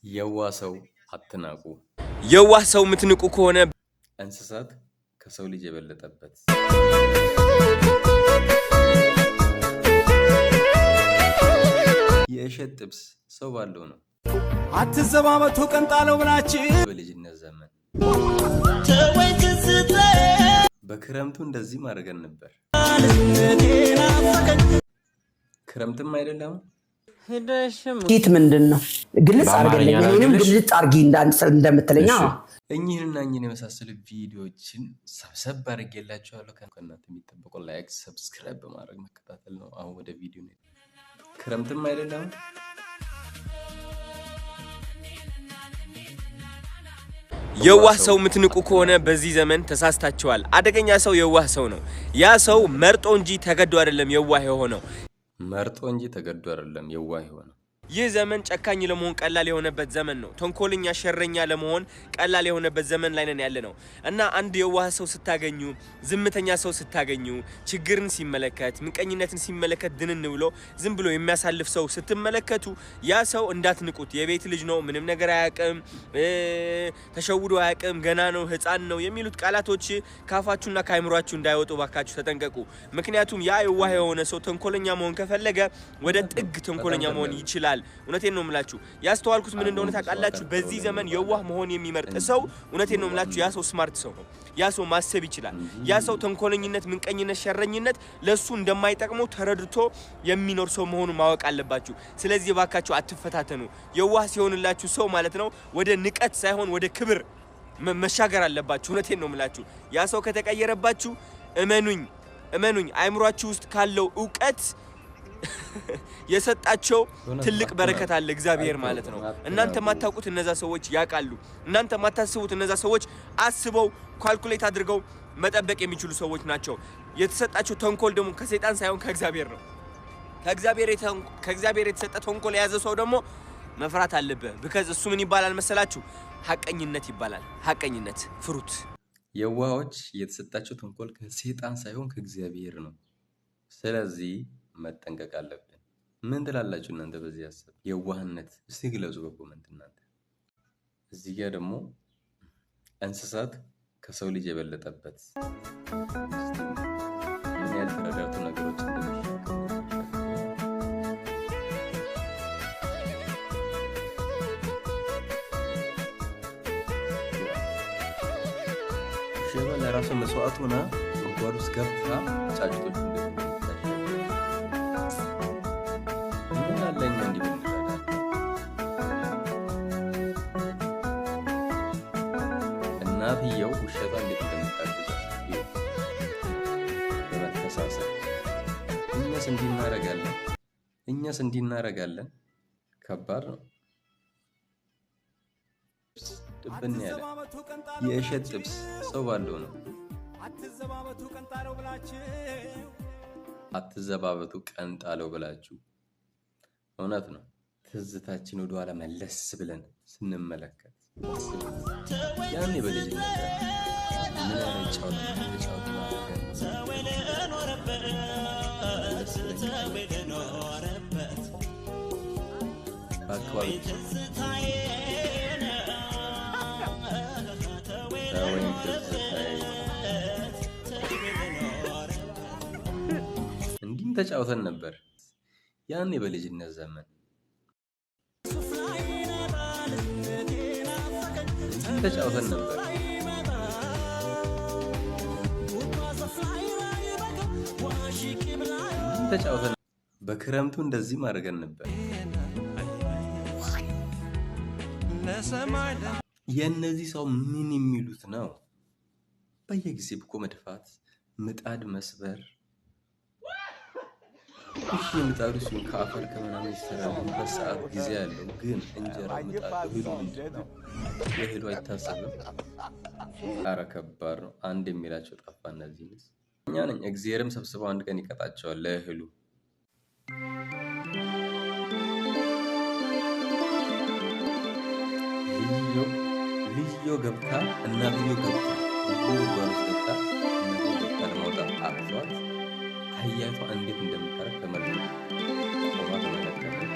የዋህ ሰው አትናቁ። የዋህ ሰው የምትንቁ ከሆነ እንስሳት ከሰው ልጅ የበለጠበት። የእሸት ጥብስ ሰው ባለው ነው። አትዘባበቱ ቀንጣለው ብላችሁ በልጅነት ዘመን በክረምቱ እንደዚህ ማድረገን ነበር። ክረምትም አይደለም። ፊት ምንድን ነው? ግልጽ አድርግልኝ። እኔንም ግልጽ አድርጊ እንደምትለኝ። እኚህንና እኚህን የመሳሰሉ ቪዲዮዎችን ሰብሰብ አድርጌላችኋለሁ። ከእናንተ የሚጠበቀው like፣ subscribe በማድረግ መከታተል ነው። አሁን ወደ ቪዲዮ ነው። ክረምትም አይደለም። የዋህ ሰው የምትንቁ ከሆነ በዚህ ዘመን ተሳስታችኋል። አደገኛ ሰው የዋህ ሰው ነው። ያ ሰው መርጦ እንጂ ተገዶ አይደለም የዋህ የሆነው። መርጦ እንጂ ተገዶ አይደለም የዋህ የሆነው። ይህ ዘመን ጨካኝ ለመሆን ቀላል የሆነበት ዘመን ነው። ተንኮለኛ፣ ሸረኛ ለመሆን ቀላል የሆነበት ዘመን ላይ ነን ያለ ነው እና አንድ የዋህ ሰው ስታገኙ፣ ዝምተኛ ሰው ስታገኙ፣ ችግርን ሲመለከት፣ ምቀኝነትን ሲመለከት ድንን ብሎ ዝም ብሎ የሚያሳልፍ ሰው ስትመለከቱ ያ ሰው እንዳትንቁት። የቤት ልጅ ነው፣ ምንም ነገር አያውቅም፣ ተሸውዶ አያውቅም፣ ገና ነው፣ ሕፃን ነው የሚሉት ቃላቶች ካፋችሁና ከአይምሯችሁ እንዳይወጡ ባካችሁ ተጠንቀቁ። ምክንያቱም ያ የዋህ የሆነ ሰው ተንኮለኛ መሆን ከፈለገ ወደ ጥግ ተንኮለኛ መሆን ይችላል። እውነቴን ነው የምላችሁ። ያስተዋልኩት ምን እንደሆነ ታውቃላችሁ? በዚህ ዘመን የዋህ መሆን የሚመርጥ ሰው፣ እውነቴን ነው የምላችሁ፣ ያ ሰው smart ሰው ነው። ያ ሰው ማሰብ ይችላል። ያ ሰው ተንኮለኝነት፣ ምቀኝነት፣ ሸረኝነት ለሱ እንደማይጠቅመው ተረድቶ የሚኖር ሰው መሆኑን ማወቅ አለባችሁ። ስለዚህ ባካችሁ አትፈታተኑ። የዋህ ሲሆንላችሁ ሰው ማለት ነው ወደ ንቀት ሳይሆን ወደ ክብር መሻገር አለባችሁ። እውነቴን ነው የምላችሁ። ያ ሰው ከተቀየረባችሁ እመኑኝ፣ እመኑኝ አይምሯችሁ ውስጥ ካለው እውቀት የሰጣቸው ትልቅ በረከት አለ እግዚአብሔር ማለት ነው። እናንተ የማታውቁት እነዛ ሰዎች ያውቃሉ። እናንተ የማታስቡት እነዛ ሰዎች አስበው calculate አድርገው መጠበቅ የሚችሉ ሰዎች ናቸው። የተሰጣቸው ተንኮል ደግሞ ከሰይጣን ሳይሆን ከእግዚአብሔር ነው። ከእግዚአብሔር የተሰጠ ተንኮል የያዘ ሰው ደግሞ መፍራት አለብህ። because እሱ ምን ይባላል መሰላችሁ? ሀቀኝነት ይባላል። ሀቀኝነት ፍሩት። የዋሆች የተሰጣቸው ተንኮል ከሰይጣን ሳይሆን ከእግዚአብሔር ነው። ስለዚህ መጠንቀቅ አለብን። ምን ትላላችሁ እናንተ በዚህ ሀሳብ? የዋህነት እስቲ ግለጹ በ comment እናንተ። እዚህ ጋር ደግሞ እንስሳት ከሰው ልጅ የበለጠበት ምን ያህል ተረዳርቶ ነገሮች እንደሚሸከሙ። ሽባ ለራሷ መስዋዕት ሆና ጉድጓድ ውስጥ ገብታ ጫጩቶች ምን አለ እኛ እንዲህ ብንረዳ። እናትየው ውሸቷ እንዴት እንደምታግዛት በመተሳሰብ። እኛስ እንዲህ እናደርጋለን፣ እኛስ እንዲህ እናደርጋለን። ከባድ ነው። ድብን ያለ የእሸት ጥብስ ሰው ባለው ነው። አትዘባበቱ አትዘባበቱ ቀን ጣለው ብላችሁ እውነት ነው። ትዝታችን ወደኋላ መለስ ብለን ስንመለከት ያኔ በልጅነት ምን አይነት ጨዋታ ተጫውተን አድርገን መለስ ብለን በአካባቢ ተወኝ ትዝታዬ እንዲህም ተጫውተን ነበር ያኔ በልጅነት ዘመን እንዲህም ተጫውተን ነበር። እንዲህም ተጫውተን በክረምቱ እንደዚህ ማድረገን ነበር። የእነዚህ ሰው ምን የሚሉት ነው? በየጊዜ ብኮ መድፋት፣ ምጣድ መስበር። እሺ ምጣዱ ሲሆን ከአፈር ከምናምን ይሰራል። ሰዓት ጊዜ ያለው ግን እንጀራ ምጣድ እህሉ ምንድን ነው? የእህሉ አይታሰብም። ኧረ ከባድ ነው። አንድ የሚላቸው ጠፋ። እነዚህንስ እኛ ነኝ። እግዚአብሔርም ሰብስበው አንድ ቀን ይቀጣቸዋል ለእህሉ። ልጅዮ ገብታ እናትዮ ገብታ ልጅዮ ጉድጓድ ውስጥ ገብታ እናትዮ ገብታ ለማውጣት አቅቷት አህያይቷ እንዴት እንደምታረግ ተመልከቱ። ቆማ ተመለከተች።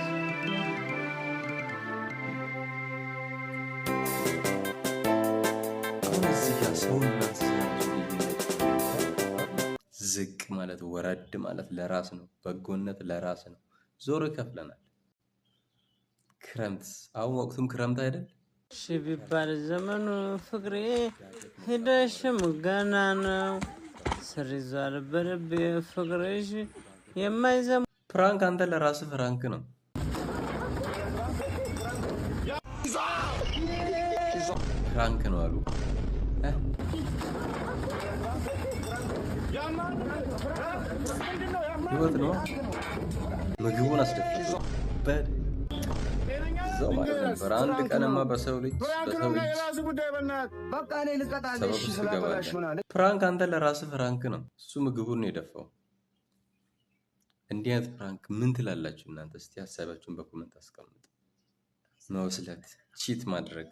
ሰውና እንስሳ ራሱ ልዩነቱ ዝቅ ማለት ወረድ ማለት ለራስ ነው። በጎነት ለራስ ነው። ዞሮ ይከፍለናል። ክረምት አሁን ወቅቱም ክረምት አይደል? እሺ ቢባል ዘመኑ ፍቅሬ ሄደሽም ገና ነው። ስር ይዟል በልቤ ፍቅርሽ የማይዘም Prank አንተ ለራስህ prank ነው። Prank ነው አሉ። ህይወት ነው። ምግቡን አስደፍቶ እዛው ማለት ነበር። አንድ ቀንማ በሰው ልጅ በሰው እጅ ሰበብ ውስጥ ትገባለህ። Prank አንተ ለራስህ prank ነው። እሱ ምግቡን ነው የደፋው። እንዲህ አይነት prank ምን ትላላችሁ እናንተ? እስቲ ሀሳባችሁን በ comment አስቀምጡ። መወስለት፣ cheat ማድረግ።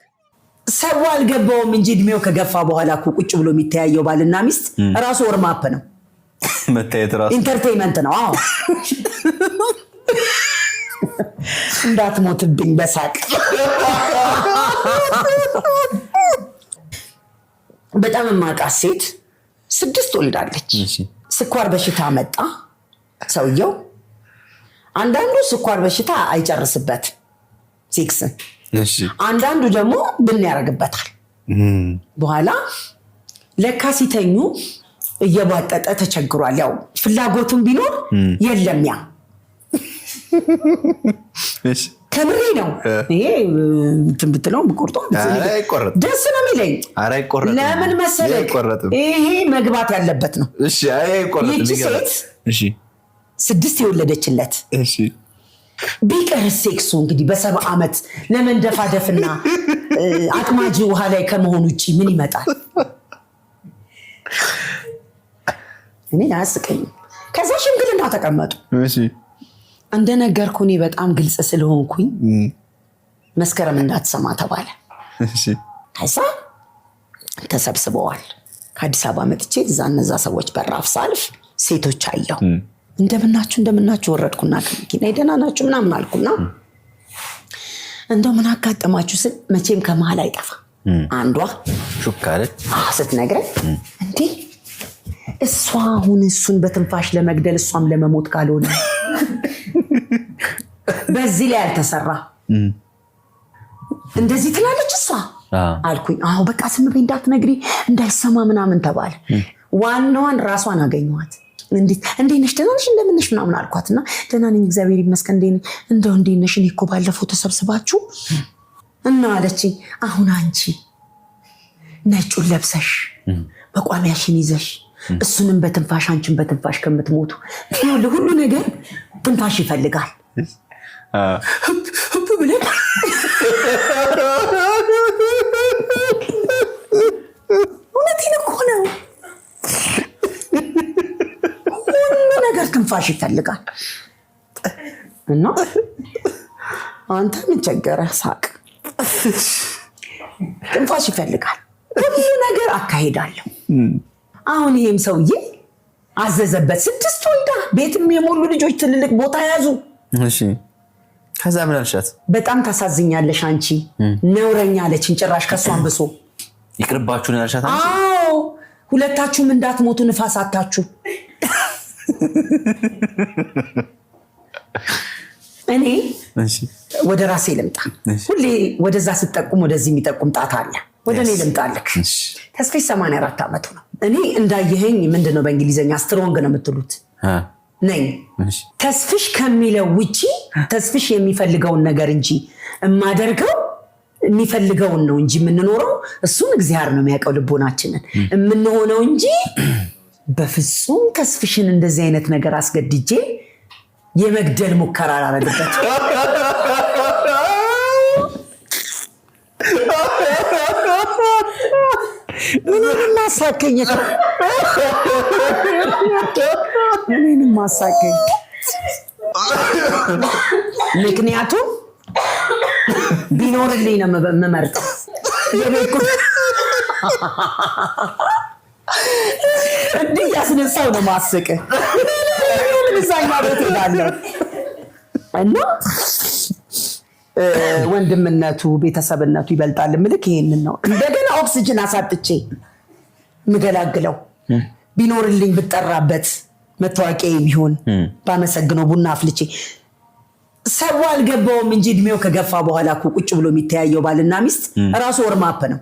ሰው አልገባውም እንጂ እድሜው ከገፋ በኋላ እኮ ቁጭ ብሎ የሚተያየው ባልና ሚስት ራሱ warm up ነው፣ መታየት ራሱ Entertainment ነው። አዎ፣ እንዳትሞትብኝ በሳቅ። በጣም የማውቃት ሴት ስድስት ወልዳለች። ስኳር በሽታ መጣ ሰውየው። አንዳንዱ ስኳር በሽታ አይጨርስበት ሴክስን፣ አንዳንዱ ደግሞ ብን ያደርግበታል። በኋላ ለካ ሲተኙ እየቧጠጠ ተቸግሯል። ያው ፍላጎቱን ቢኖር የለም፣ ያ ከምሬ ነው። ይሄ እንትን ብትለው ቆርጦ ደስ ነው የሚለኝ። ለምን መሰለህ? ይሄ መግባት ያለበት ነው። ይቺ ሴት ስድስት የወለደችለት ቢቀር ሴክሱ እንግዲህ በ70 ዓመት ለመንደፋደፍና አጥማጅ ውሃ ላይ ከመሆን ውጭ ምን ይመጣል? እኔ አያስቀኝም። ከዛ ሽምግልና ተቀመጡ። እንደነገርኩ እኔ በጣም ግልጽ ስለሆንኩኝ መስከረም እንዳትሰማ ተባለ። ከዛ ተሰብስበዋል። ከአዲስ አበባ መጥቼ እዛ እነዛ ሰዎች በራፍ ሳልፍ ሴቶች አየሁ። እንደምናችሁ እንደምናችሁ፣ ወረድኩና ከመኪና ደህና ናችሁ ምናምን አልኩና እንደው ምን አጋጠማችሁ ስል መቼም ከመሀል አይጠፋም አንዷ ሹክ አለች። ስትነግረኝ እንዴ እሷ አሁን እሱን በትንፋሽ ለመግደል እሷም ለመሞት ካልሆነ በዚህ ላይ አልተሰራ እንደዚህ ትላለች እሷ አልኩኝ። አዎ በቃ ስም በይ እንዳትነግሪ እንዳይሰማ ምናምን ተባለ። ዋናዋን ራሷን አገኘኋት። እንዴት ነሽ? ደህና ነሽ? እንደምን ነሽ? ምናምን አልኳት እና ደህና ነኝ እግዚአብሔር ይመስገን። እንዴት ነሽ? እንደው እንዴት ነሽ? እኔ እኮ ባለፈው ተሰብስባችሁ እና አለችኝ። አሁን አንቺ ነጩን ለብሰሽ መቋሚያሽን ይዘሽ እሱንም በትንፋሽ አንቺን በትንፋሽ ከምትሞቱ፣ ሁሉ ነገር ትንፋሽ ይፈልጋል። ህብ ብለን፣ እውነቴን እኮ ነው። ሁሉ ነገር ትንፋሽ ይፈልጋል። እና አንተ ምን ቸገረህ? ሳቅ። ትንፋሽ ይፈልጋል። ሁሉ ነገር አካሄዳለሁ። አሁን ይሄም ሰውዬ አዘዘበት። ስድስት ወልዳ ቤትም የሞሉ ልጆች ትልልቅ ቦታ ያዙ። ከዛ ምን አልሻት? በጣም ታሳዝኛለሽ አንቺ ነውረኛ አለችን። ጭራሽ ከእሷን ብሶ። ይቅርባችሁ ነው ያልሻት? አዎ፣ ሁለታችሁም እንዳትሞቱ ንፋስ አታችሁ። እኔ ወደ ራሴ ልምጣ። ሁሌ ወደዛ ስጠቁም ወደዚህ የሚጠቁም ጣት አለ። ወደ እኔ ልምጣልክ። ተስፌ 84 ዓመቱ ነው። እኔ እንዳየኸኝ ምንድን ነው በእንግሊዝኛ strong ነው የምትሉት ነኝ። ተስፍሽ ከሚለው ውጪ ተስፍሽ የሚፈልገውን ነገር እንጂ የማደርገው የሚፈልገውን ነው እንጂ የምንኖረው እሱን እግዚአብሔር ነው የሚያውቀው ልቦናችንን የምንሆነው እንጂ በፍጹም ተስፍሽን እንደዚህ አይነት ነገር አስገድጄ የመግደል ሙከራ አላረግበት። ምንም አሳከኝ፣ ምንም አሳከኝ። ምክንያቱም ቢኖርልኝ ነው የምመርጠው። የቤት እንዲህ እያስነሳው ነው ማስቅ። እዛኛ ቤት ሄዳለሁ እና ወንድምነቱ ቤተሰብነቱ ይበልጣል። ምልክ ይሄንን ነው። እንደገና ኦክስጅን አሳጥቼ ምገላግለው ቢኖርልኝ፣ ብጠራበት፣ መታወቂያ ቢሆን፣ ባመሰግነው፣ ቡና አፍልቼ። ሰው አልገባውም እንጂ እድሜው ከገፋ በኋላ እኮ ቁጭ ብሎ የሚተያየው ባልና ሚስት ራሱ warm up ነው።